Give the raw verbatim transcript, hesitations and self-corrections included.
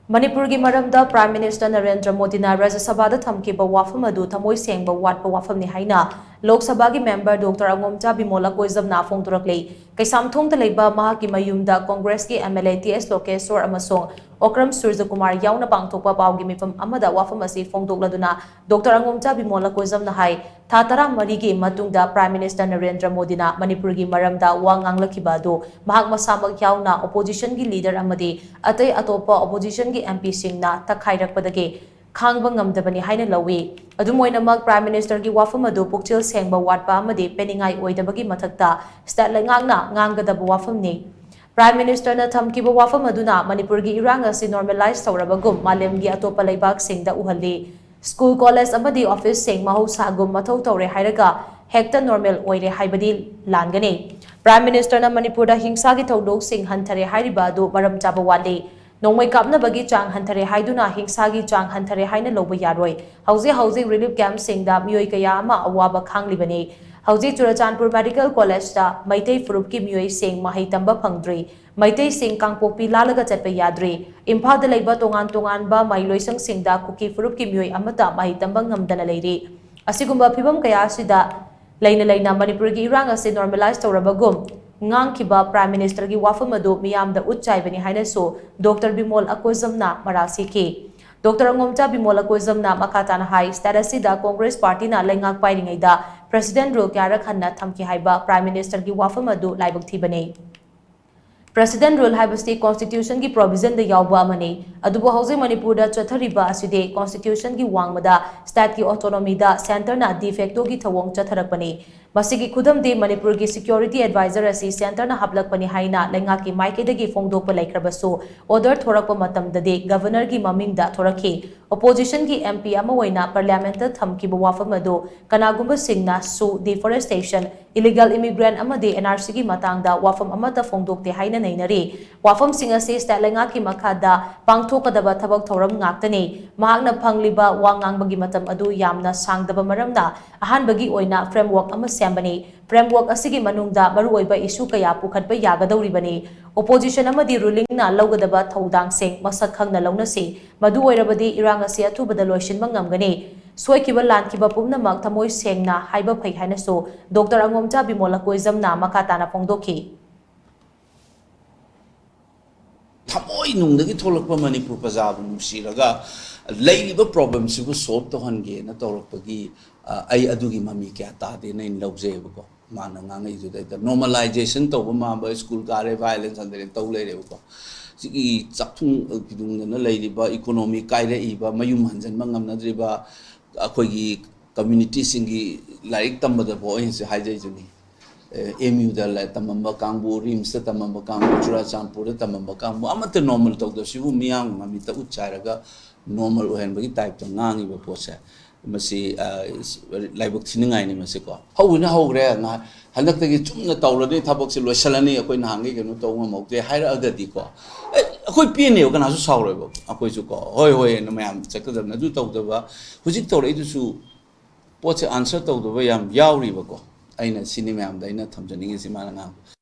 ꯃꯅꯤꯄꯨꯔꯒꯤ ꯃꯔꯝꯗ Prime Minister Narendra ꯃꯣꯗꯤꯅ ꯔꯥꯖ꯭ꯌ ꯁꯚꯥꯗ ꯊꯝꯈꯤꯕ ꯋꯥꯐꯝ ꯑꯗꯨ ꯊꯃꯣꯏ ꯁꯦꯡꯕ ꯋꯥꯠꯄ ꯋꯥꯐꯝꯅꯤ ꯍꯥꯏꯅ ꯂꯣꯛ ꯁꯚꯥꯒꯤ member Doctor ꯑꯉꯣꯝꯆꯥ ꯕꯤꯃꯣꯜ ꯑꯀꯣꯏꯖꯝꯅ ꯐꯣꯡꯗꯣꯔꯛꯂꯤ꯫ ꯀꯩꯁꯥꯝꯊꯣꯡꯗ ꯂꯩꯕ ꯃꯍꯥꯛꯀꯤ ꯃꯌꯨꯝꯗ ꯀꯣꯡꯒ꯭ꯔꯦꯁꯀꯤ MLA ꯇꯤ ꯑꯦꯁ ꯂꯣꯀꯦꯁꯣꯔ ꯑꯃꯁꯨꯡ ꯑꯣꯀ꯭ꯔꯝ ꯁꯨꯔꯖꯀꯨꯃꯥꯔ ꯌꯥꯎꯅ ꯄꯥꯡꯊꯣꯛꯄ ꯄꯥꯎꯒꯤ ꯃꯤꯐꯝ ꯑꯃꯗ ꯋꯥꯐꯝ ꯑꯁꯤ ꯐꯣꯡꯗꯣꯛꯂꯗꯨꯅ Doctor ꯑꯉꯣꯝꯆꯥ ꯕꯤꯃꯣꯜ ꯑꯀꯣꯏꯖꯝꯅ ꯍꯥꯏ, ꯊꯥ ꯇꯔꯥꯃꯔꯤꯒꯤ ꯃꯇꯨꯡꯗ Prime Minister ꯅꯔꯦꯟꯗ꯭ꯔ ꯃꯣꯗꯤꯅ ꯃꯅꯤꯄꯨꯔꯒꯤ ꯃꯔꯝꯗ ꯋꯥ ꯉꯥꯡꯂꯛꯈꯤꯕ ꯑꯗꯨ ꯃꯍꯥꯛ ꯃꯁꯥꯃꯛ ꯌꯥꯎꯅ oppositionꯒꯤ leader ꯑꯃꯗꯤ ꯑꯇꯩ ꯑꯇꯣꯞꯄ oppositionꯒꯤ MPꯁꯤꯡꯅ ꯇꯛꯈꯥꯏꯔꯛꯄꯗꯒꯤ ꯈꯥꯡꯕ ꯉꯝꯗꯕꯅꯤ ꯍꯥꯏꯅ ꯂꯧꯏ꯫ ꯑꯗꯨꯝ ꯑꯣꯏꯅꯃꯛ, Prime Ministerꯒꯤ ꯋꯥꯐꯝ ꯑꯗꯨ ꯄꯨꯛꯆꯦꯜ ꯁꯦꯡꯕ ꯋꯥꯠꯄ ꯑꯃꯗꯤ ꯄꯦꯟꯅꯤꯡꯉꯥꯏ ꯑꯣꯏꯗꯕꯒꯤ ꯃꯊꯛꯇ state ꯂꯩꯉꯥꯛꯅ ꯉꯥꯡꯒꯗꯕ ꯋꯥꯐꯝꯅꯤ꯫ Prime Ministerꯅ ꯊꯝꯈꯤꯕ ꯋꯥꯐꯝ ꯑꯗꯨꯅ ꯃꯅꯤꯄꯨꯔꯒꯤ ꯏꯔꯥꯡ ꯑꯁꯤ normalise ꯇꯧꯔꯕꯒꯨꯝ ꯃꯥꯂꯦꯝꯒꯤ ꯑꯇꯣꯞꯄ ꯂꯩꯕꯥꯛꯁꯤꯡꯗ ꯎꯍꯜꯂꯤ꯫ School, college ꯑꯃꯗꯤ officeꯁꯤꯡ ꯃꯍꯧꯁꯥꯒꯨꯝ ꯃꯊꯧ ꯇꯧꯔꯦ ꯍꯥꯏꯔꯒ ꯍꯦꯛꯇ normal ꯑꯣꯏꯔꯦ ꯍꯥꯏꯕꯗꯤ ꯂꯥꯟꯒꯅꯤ꯫ Prime Ministerꯅ ꯃꯅꯤꯄꯨꯔꯗ ꯍꯤꯡꯁꯥꯒꯤ ꯊꯧꯗꯣꯛꯁꯤꯡ ꯍꯟꯊꯔꯦ ꯍꯥꯏꯔꯤꯕ ꯑꯗꯨ ꯃꯔꯝ ꯆꯥꯕ ꯋꯥꯠꯂꯤ꯫ ꯅꯣꯡꯃꯩ ꯀꯥꯞꯅꯕꯒꯤ ꯆꯥꯡ ꯍꯟꯊꯔꯦ ꯍꯥꯏꯗꯨꯅ ꯍꯤꯡꯁꯥꯒꯤ ꯆꯥꯡ ꯍꯟꯊꯔꯦ ꯍꯥꯏꯅ ꯂꯧꯕ ꯌꯥꯔꯣꯏ꯫ ꯍꯧꯖꯤꯛ ꯍꯧꯖꯤꯛ relief campꯁꯤꯡꯗ ꯃꯤꯑꯣꯏ ꯀꯌꯥ ꯑꯃ ꯑꯋꯥꯕ ꯈꯥꯡꯂꯤꯕꯅꯤ꯫ ꯍꯧꯖꯤꯛ ꯆꯨꯔꯆꯥꯟꯄꯨꯔ Medical Collegeꯇ ꯃꯩꯇꯩ ꯐꯨꯔꯨꯞꯀꯤ ꯃꯤꯑꯣꯏꯁꯤꯡ ꯃꯍꯩ ꯇꯝꯕ ꯐꯪꯗ꯭ꯔꯤ꯫ ꯃꯩꯇꯩꯁꯤꯡ ꯀꯥꯡꯄꯣꯛꯄꯤ ꯂꯥꯜꯂꯒ ꯆꯠꯄ ꯌꯥꯗ꯭ꯔꯤ꯫ ꯏꯝꯐꯥꯜꯗ ꯂꯩꯕ ꯇꯣꯉꯥꯟ ꯇꯣꯉꯥꯟꯕ ꯃꯍꯩꯂꯣꯏꯁꯪꯁꯤꯡꯗ ꯀꯨꯀꯤ ꯐꯨꯔꯨꯞꯀꯤ ꯃꯤꯑꯣꯏ ꯑꯃꯠꯇ ꯃꯍꯩ ꯇꯝꯕ ꯉꯝꯗꯅ ꯂꯩꯔꯤ꯫ ꯑꯁꯤꯒꯨꯝꯕ ꯐꯤꯚꯝ ꯀꯌꯥ ꯑꯁꯤꯗ ꯂꯩꯅ ꯂꯩꯅ ꯃꯅꯤꯄꯨꯔꯒꯤ ꯏꯔꯥꯡ ꯑꯁꯤ normalise ꯇꯧꯔꯕꯒꯨꯝ ꯉꯥꯡꯈꯤꯕ Prime Ministerꯒꯤ ꯋꯥꯐꯝ ꯑꯗꯨ ꯃꯤꯌꯥꯝꯗ ꯎꯠ ꯆꯥꯏꯕꯅꯤ ꯍꯥꯏꯅꯁꯨ Doctor ꯕꯤꯃꯣꯜ ꯑꯀꯣꯏꯖꯝꯅ ꯃꯔꯥꯜ ꯁꯤꯈꯤ꯫ Doctor ꯑꯉꯣꯝꯆꯥ ꯕꯤꯃꯣꯜ ꯑꯀꯣꯏꯖꯝꯅ ꯃꯈꯥ ꯇꯥꯅ ꯍꯥꯏ, state ꯑꯁꯤꯗ Congress partyꯅ ꯂꯩꯉꯥꯛ ꯄꯥꯏꯔꯤꯉꯩꯗ President rule ꯀꯌꯥꯔꯛ ꯍꯟꯅ ꯊꯝꯈꯤ ꯍꯥꯏꯕ Prime Ministerꯒꯤ ꯋꯥꯐꯝ ꯑꯗꯨ ꯂꯥꯏꯕꯛ ꯊꯤꯕꯅꯤ꯫ President rule ꯍꯥꯏꯕꯁꯤ constitutionꯒꯤ provisionꯗ ꯌꯥꯎꯕ ꯑꯃꯅꯤ꯫ ꯑꯗꯨꯕꯨ ꯍꯧꯖꯤꯛ ꯃꯅꯤꯄꯨꯔꯗ ꯆꯠꯊꯔꯤꯕ ꯑꯁꯤꯗꯤ constitutionꯒꯤ ꯋꯥꯡꯃꯗ stateꯀꯤ autonomyꯗ centreꯅ de factoꯒꯤ ꯊꯧꯑꯣꯡ ꯆꯠꯊꯔꯛꯄꯅꯤ꯫ ꯃꯁꯤꯒꯤ ꯈꯨꯗꯝꯗꯤ ꯃꯅꯤꯄꯨꯔꯒꯤ security adviser ꯑꯁꯤ centreꯅ ꯍꯥꯞꯂꯛꯄꯅꯤ ꯍꯥꯏꯅ ꯂꯩꯉꯥꯛꯀꯤ ꯃꯥꯏꯀꯩꯗꯒꯤ ꯐꯣꯡꯗꯣꯛꯄ ꯂꯩꯈ꯭ꯔꯕꯁꯨ, order ꯊꯣꯔꯛꯄ ꯃꯇꯝꯗꯗꯤ governorꯒꯤ ꯃꯃꯤꯡꯗ ꯊꯣꯔꯛꯈꯤ꯫ Oppositionꯒꯤ MP ꯑꯃ ꯑꯣꯏꯅ parliamentꯇ ꯊꯝꯈꯤꯕ ꯋꯥꯐꯝ ꯑꯗꯨ ꯀꯅꯥꯒꯨꯝꯕꯁꯤꯡꯅꯁꯨ deforestation, illegal immigrant ꯑꯃꯗꯤ NRCꯒꯤ ꯃꯇꯥꯡꯗ ꯋꯥꯐꯝ ꯑꯃꯠꯇ ꯐꯣꯡꯗꯣꯛꯇꯦ ꯍꯥꯏꯅ ꯅꯩꯅꯔꯤ꯫ ꯋꯥꯐꯝꯁꯤꯡ ꯑꯁꯤ state ꯂꯩꯉꯥꯛꯀꯤ ꯃꯈꯥꯗ ꯄꯥꯡꯊꯣꯛꯀꯗꯕ ꯊꯕꯛ ꯊꯧꯔꯝ ꯉꯥꯛꯇꯅꯤ꯫ ꯃꯍꯥꯛꯅ ꯐꯪꯂꯤꯕ ꯋꯥ ꯉꯥꯡꯕꯒꯤ ꯃꯇꯝ ꯑꯗꯨ ꯌꯥꯝꯅ ꯁꯥꯡꯗꯕ ꯃꯔꯝꯅ ꯑꯍꯥꯟꯕꯒꯤ ꯑꯣꯏꯅ framework ꯑꯃ ꯁꯦꯝ ꯁꯦꯝꯕꯅꯤ꯫ Framework ꯑꯁꯤꯒꯤ ꯃꯅꯨꯡꯗ ꯃꯔꯨꯑꯣꯏꯕ issue ꯀꯌꯥ ꯄꯨꯈꯠꯄ ꯌꯥꯒꯗꯧꯔꯤꯕꯅꯤ꯫ Opposition ꯑꯃꯗꯤ rulingꯅ ꯂꯧꯒꯗꯕ ꯊꯧꯗꯥꯡꯁꯤꯡ ꯃꯁꯛ ꯈꯪꯅ ꯂꯧꯅꯁꯤ꯫ ꯃꯗꯨ ꯑꯣꯏꯔꯕꯗꯤ ꯏꯔꯥꯡ ꯑꯁꯤ ꯑꯊꯨꯕꯗ ꯂꯣꯏꯁꯤꯟꯕ ꯉꯝꯒꯅꯤ꯫ ꯁꯣꯏꯈꯤꯕ ꯂꯥꯟꯈꯤꯕ ꯄꯨꯝꯅꯃꯛ ꯊꯃꯣꯏ ꯁꯦꯡꯅ ꯍꯥꯏꯕ ꯐꯩ ꯍꯥꯏꯅꯁꯨ ꯗꯣꯛꯇꯔ ꯑꯉꯣꯝꯆꯥ ꯕꯤꯃꯣꯂ ꯀꯣꯏꯖꯝꯅ ꯃꯈꯥ ꯇꯥꯅ ꯐꯣꯡꯗꯣꯛꯈꯤ꯫ ꯊꯃꯣꯏ ꯅꯨꯡꯗꯒꯤ ꯊꯣꯛꯂꯛꯄ ꯃꯅꯤꯄꯨꯔ ꯄ꯭ꯔꯖꯥꯕꯨ ꯅꯨꯡꯁꯤꯔꯒ ꯂꯩꯔꯤꯕ problemꯁꯤꯕꯨ solve ꯇꯧꯍꯟꯒꯦꯅ ꯇꯧꯔꯛꯄꯒꯤ, ꯑ, ꯑꯩ ꯑꯗꯨꯒꯤ ꯃꯃꯤ ꯀꯌꯥ ꯇꯥꯗꯦꯅ ꯑꯩꯅ ꯂꯧꯖꯩꯑꯕꯀꯣ꯫ ꯃꯥꯅ ꯉꯥꯡꯉꯛꯏꯗꯨꯗ ꯍꯦꯛꯇ normalization ꯇꯧꯕ ꯃꯥꯟꯕ, school ꯀꯥꯔꯦ violence ꯍꯟꯊꯔꯦ ꯇꯧ ꯂꯩꯔꯦꯕꯀꯣ꯫ ꯁꯤꯒꯤ ꯆꯥꯛꯊꯨꯡ ꯐꯤꯗꯨꯡꯗꯅ ꯂꯩꯔꯤꯕ, economy ꯀꯥꯏꯔꯛꯏꯕ, ꯃꯌꯨꯝ ꯍꯟꯖꯤꯟꯕ ꯉꯝꯅꯗ꯭ꯔꯤꯕ ꯑꯩꯈꯣꯏꯒꯤ communityꯁꯤꯡꯒꯤ ꯂꯥꯏꯔꯤꯛ ꯇꯝꯕꯗꯐꯥꯎ ꯑꯩꯅꯁꯨ ꯍꯥꯏꯖꯩꯗꯨꯅꯤ꯫ ꯑꯦ, ꯑꯦꯝ ꯌꯨꯗ ꯂꯥꯏꯔꯤꯛ ꯇꯝꯃꯝꯕ ꯀꯥꯡꯕꯨ, ꯔꯤꯝꯁꯇ ꯇꯝꯃꯝꯕ ꯀꯥꯡꯕꯨ, ꯆꯨꯔꯥꯆꯥꯟꯄꯨꯔꯗ ꯇꯝꯃꯝꯕ ꯀꯥꯡꯕꯨ, ꯑꯃꯠꯇ normal ꯇꯧꯗꯕꯁꯤꯕꯨ ꯃꯤꯌꯥꯝꯒꯤ ꯃꯃꯤꯠꯇ ꯎꯠ ꯆꯥꯏꯔꯒ normal ꯑꯣꯏꯍꯟꯕꯒꯤ typeꯇ ꯉꯥꯡꯉꯤꯕ ꯄꯣꯠꯁꯦ, ꯃꯁꯤ, ꯑ, ꯂꯥꯏꯕꯛ ꯊꯤꯅꯤꯡꯉꯥꯏꯅꯤ ꯃꯁꯤꯀꯣ꯫ ꯍꯧꯕꯅ ꯍꯧꯈ꯭ꯔꯦ, ꯉꯥꯏꯍꯥꯛ ꯍꯟꯗꯛꯇꯒꯤ ꯆꯨꯝꯅ ꯇꯧꯔꯅꯤ, ꯊꯕꯛꯁꯦ ꯂꯣꯏꯁꯤꯜꯂꯅꯤ, ꯑꯩꯈꯣꯏ ꯅꯍꯥꯟꯒꯩ ꯀꯩꯅꯣ ꯇꯧꯕ ꯉꯝꯍꯧꯗꯦ ꯍꯥꯏꯔꯛꯑꯒꯗꯤꯀꯣ, ꯑꯦ, ꯑꯩꯈꯣꯏ ꯄꯦꯟꯅꯦꯕ, ꯀꯅꯥꯁꯨ ꯁꯥꯎꯔꯣꯏꯕ, ꯑꯩꯈꯣꯏꯁꯨꯀꯣ ꯍꯣꯏ ꯍꯣꯏ ꯍꯥꯏꯅ ꯃꯌꯥꯝ ꯆꯠꯀꯗꯕꯅꯤ꯫ ꯑꯗꯨ ꯇꯧꯗꯕ, ꯍꯧꯖꯤꯛ ꯇꯧꯔꯛꯏꯗꯨꯁꯨ ꯄꯣꯠꯁꯦ answer ꯇꯧꯗꯕ ꯌꯥꯝ ꯌꯥꯎꯔꯤꯕꯀꯣ꯫ ꯑꯩꯅ ꯁꯤꯅꯤ ꯃꯌꯥꯝꯗ ꯑꯩꯅ ꯊꯝꯖꯅꯤꯡꯉꯤꯁꯤ, ꯃꯥꯅ ꯉꯥꯡꯕ